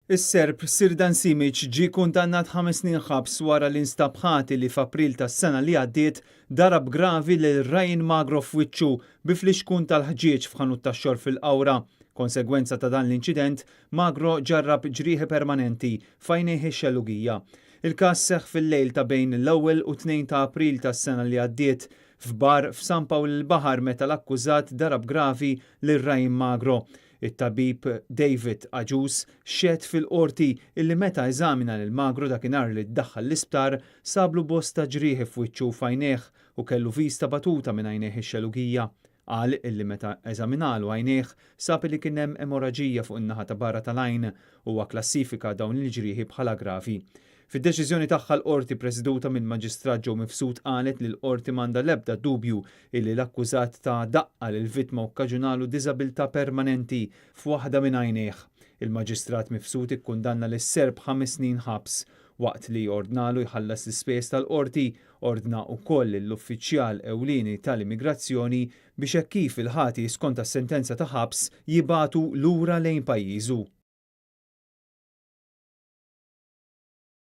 Is-Serb Sirdan Simic ġie kundannat 5 snin ħabs wara li nstab ħati li f'April tas-sena li għaddiet darab gravi lil Ryan Magro f'wiċċu bi flixkun tal-ħġieġ f'ħanut tax-xorb fil-Qawra. Konsegwenza ta' dan l-inċident, Magro ġarrab ġrieħi permanenti f'għajnejh ix-xellugija. Il-każ seħħ fil-lejl ta' bejn l-1 u 2 ta' April tas-sena li għaddiet f'bar f'San Pawl il-Baħar meta l-akkużat darab gravi lil Ryan Magro. It-tabib David Agius xehed fil-qorti illi meta eżamina lil Magro dakinhar li ddaħħal l-isptar sablu bosta ġrieħi f'wiċċu u f'għajnejh u kellu vista batuta minn għajnejh ix-xellugija. Qal illi meta eżaminalu għajnejh sab li kien hemm emoraġija fuq in-naħa ta' barra tal-għajn u klassifika dawn il-ġrieħi bħala gravi. Fid-deċiżjoni tagħha l-qorti presiduta minn Maġistrat Joe Mifsud qalet li l-qorti m'għandha l-ebda dubju illi l-akkużat ta daqqa lil vittma u kkaġunalu diżabilità permanenti f'waħda minn għajnejh. Il-Maġistrat Mifsud ikkundanna lis-Serb 5 snin ħabs waqt li ordnalu jħallas l-ispejjeż tal-qorti, ordna wkoll l-uffiċjal ewlieni tal-immigrazzjoni biex hekk kif il-ħati skonta sentenza ta' ħabs jibagħtu lura lejn pajjiżu.